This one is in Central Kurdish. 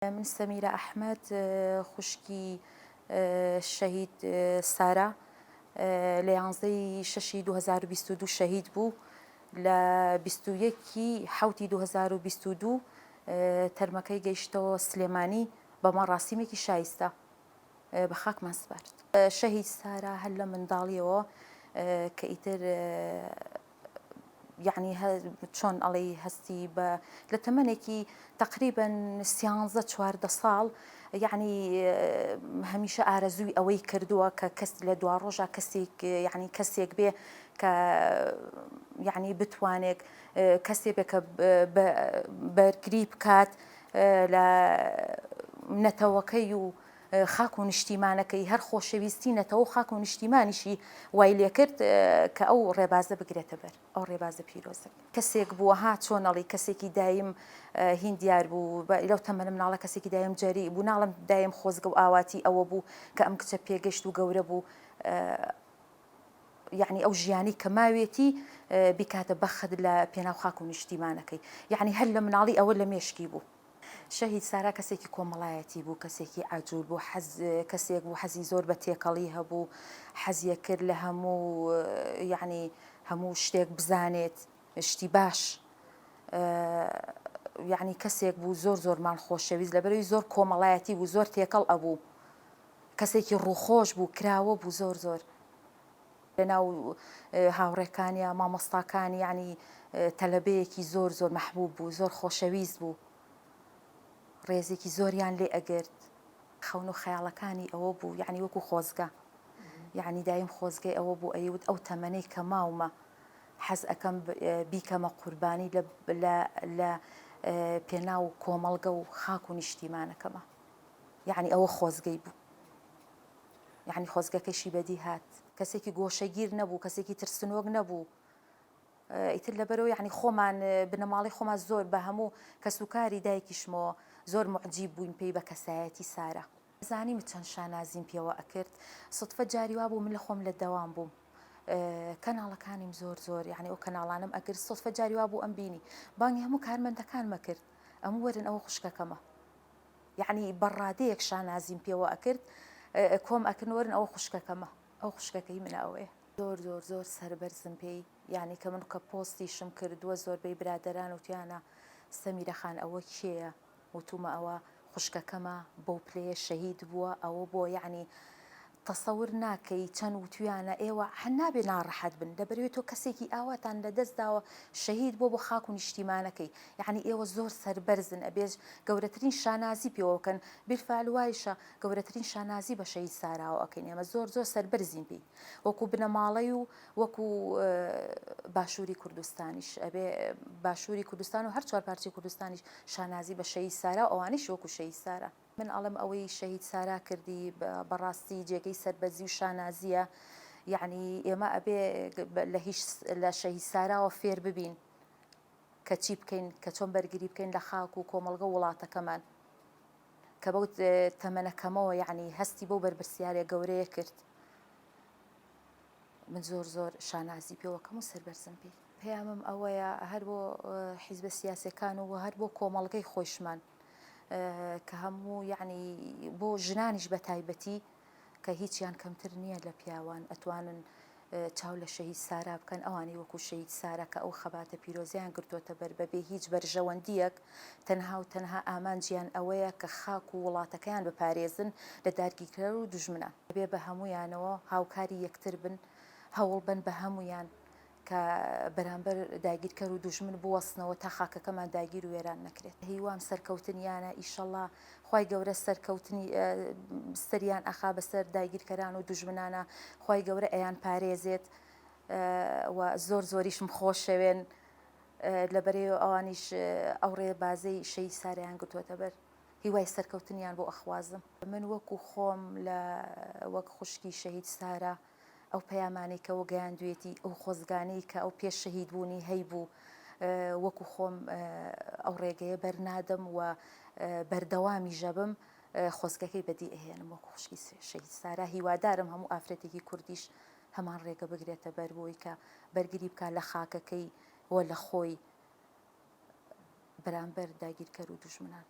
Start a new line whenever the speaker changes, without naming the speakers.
من سەمیرە ئەحمەد خوشکی شەهید سارا لە یانزەی شەشی 2022 شەهید بوو لە 21 حوتی 2022 تەرمەکەی گەیشتەوە سلێمانی بە مەڕاسیمێکی شایستە بە خاکمان سپارد. شەهید سارا هەر لە منداڵیەوە کە ئیتر یەعنی چۆن ئەڵێی هەستی بە لە تەمەنێکی تەقریبەن سیانزە 14 ساڵ یەعنی هەمیشە ئارەزووی ئەوەی کردووە کە کەس لە دواڕۆژا کەسێک یەعنی کەسێک بێ کە یەعنی بتوانێت کەسێ بێ کە بەرگری بکات لە نەتەوەکەی و خاک و نیشتیمانەکەی، هەر خۆشەویستی نەتەوە و خاک و نیشتیمانیشی وای لێکرد کە ئەو ڕێبازە بگرێتە بەر، ئەو ڕێبازە پیرۆزە. کەسێک بوو ها چۆن ئەڵێی کەسێکی دایم هین دیار بوو، لەو تەمەنە مناڵە کەسێکی دایم جەریء بوو، ناڵێم دایم خۆزگە و ئاواتی ئەوە بوو کە ئەم کچە پێگەشت و گەورە بوو، یەعنی ئەو ژیانەی کە ماوێتی بیکاتە بەخت لە پێناو خاک و نیشتیمانەکەی، یەعنی هەر لە مناڵی ئەوە لە مێشکی بوو. شەهید سارا کەسێکی کۆمەڵایەتی بوو، کەسێکی عەجول بوو، حەز کەسێک بوو حەزی زۆر بە تێکەڵی هەبوو، حەزی ئەکرد لە هەموو یەعنی هەموو شتێک بزانێت، شتی باش یەعنی کەسێک بوو زۆر زۆرمان خۆشەویست لەبەرئەوەی زۆر کۆمەڵایەتی بوو، زۆر تێکەڵ ئەبوو، کەسێکی ڕووخۆش بوو، کراوە بوو زۆر زۆر. لەناو هاوڕێکانیا، مامۆستاکانی یەعنی تەلەبەیەکی زۆر زۆر مەحبوب بوو، زۆر خۆشەویست بوو، ڕێزێکی زۆریان لێ ئەگرت. خەون و خەیاڵەکانی ئەوە بوو یەعنی وەکو خۆزگە، یەعنی دایم خۆزگەی ئەوە بوو ئەیوت ئەو تەمەنەی کە ماومە حەز ئەکەم بیکەمە قوربانی لە لە لە پێناو کۆمەڵگە و خاک و نیشتیمانەکەما، یەعنی ئەوە خۆزگەی بوو. یەعنی خۆزگەکەیشی بەدی هات. کەسێکی گۆشەگیر نەبوو، کەسێکی ترسنۆک نەبوو. ئیتر لەبەرەوە یەعنی خۆمان بنەماڵەی خۆمان زۆر بە هەموو کەسوکاری دایکیشمەوە زۆر موعجیب بووین پێی بە کەسایەتی سارا. زانیم چەند شانازیم پێوە ئەکرد. سوتفە جاری وابوو من لە خۆم لە دەوام بووم. کەناڵەکانیم زۆر زۆر یەعنی ئەو کەناڵانەم ئەکرد سوتفە جاری وابوو ئەمبینی. بانگی هەموو کارمەندەکانم ئەکرد. ئەموو وەرن ئەوە خوشکەکەمە. یەعنی بە ڕادەیەک شانازیم پێوە ئەکرد کۆم ئەکردن وەرن ئەوە خوشکەکەمە ئەو خوشکەکەی منە ئەوەیە. زۆر زۆر زۆر سەربەرزم پێی یانی کە من کە پۆستیشم کردووە زۆربەی برادەران وتویانە سەمیرە خان ئەوە کێیە وتومە ئەوە خوشکەکەمە بەو پلەیە شەهید بووە ئەوە بۆ یەعنی تەسەور ناکەی چەند وتویانە ئێوە هەر نابێ ناڕەحەت بن لەبەرئەوەی تۆ کەسێکی ئاواتان لەدەست داوە شەهید بووە بۆ خاک و نیشتیمانەکەی یەعنی ئێوە زۆر سەربەرزن ئەبێ گەورەترین شانازی پێوە بکەن بیلفعل وایشە گەورەترین شانازی بە شەهید ساراوە ئەکەین ئێمە زۆر زۆر سەربەرزین پێی وەکو بنەماڵەی و وەکو باشووری کوردستانیش ئەبێ باشووری کوردستان و هەر چوار پارچەی کوردستانیش شانازی بە شەهید سارا و ئەوانیش وەکو شەهید سارا. من ئەڵێم ئەوەی شەهید سارا کردی بەڕاستی جێگەی سەربەرزی و شانازیە یەعنی ئێمە ئەبێ لە هیچ لە شەهید ساراوە فێر ببین کە چی بکەین کە چۆن بەرگری بکەین لە خاک و کۆمەڵگە و وڵاتەکەمان کە بەو تەمەنە کەمەوە یەعنی هەستی بەو بەرپرسیارە گەورەیە کرد من زۆر زۆر شانازی پێوەکەم و سەربەرزم پێی. پەیامم ئەوەیە هەر بۆ حیزبە سیاسیەکان و هەر بۆ کۆمەڵگەی خۆیشمان کە هەموو یەعنی بۆ ژنانیش بە تایبەتی کە هیچیان کەمتر نییە لە پیاوان ئەتوانن چاو لە شەهید سارا بکەن ئەوانەی وەکو شەهید سارا کە ئەو خەباتە پیرۆزیان گرتووەتە بەر بەبێ هیچ بەرژەوەندیەک تەنها و تەنها ئامانجیان ئەوەیە کە خاک و وڵاتەکەیان بپارێزن لە دارگیرکەر و دوژمنان. ئەبێ بە هەموویانەوە هاوکاری یەکتر بن هەوڵبەن بە هەموویان کە بەرامبەر داگیرکەر و دوژمن بوەستنەوە تا خاکەکەمان داگیر و وێران نەکرێت. هیوام سەرکەوتنیانە ئیشەڵا خوای گەورە سەرکەوتنی سەریان ئەخا بەسەر داگیرکەران و دوژمنانا خوای گەورە ئەیان پارێزێت و زۆر زۆریشم خۆشەوێن لەبەرەی ئەوانیش ئەو ڕێبازەی شەهید سارەیان گرتووەتە بەر هیوای سەرکەوتنیان بۆ ئەخوازم. من وەکو خۆم لە وەک خوشکی شەهید سارە ئەو پەیامانەی کە ئەو گەیاندوێتی، ئەو خۆزگانەی کە ئەو پێش شەهیدبوونی هەیبوو، وەکو خۆم ئەو ڕێگەیە بەرنادەم و بەردەوامیش ئەبم، خۆزگەکەی بەدی ئەهێنم وەکو خوشکی شەهید سارا. هیوادارم هەموو ئافرەتێکی کوردیش هەمان ڕێگە بگرێتە بەر بۆی کە بەرگری بکات لە خاکەکەی و لە خۆی بەرامبەر داگیرکەر و دوژمنان.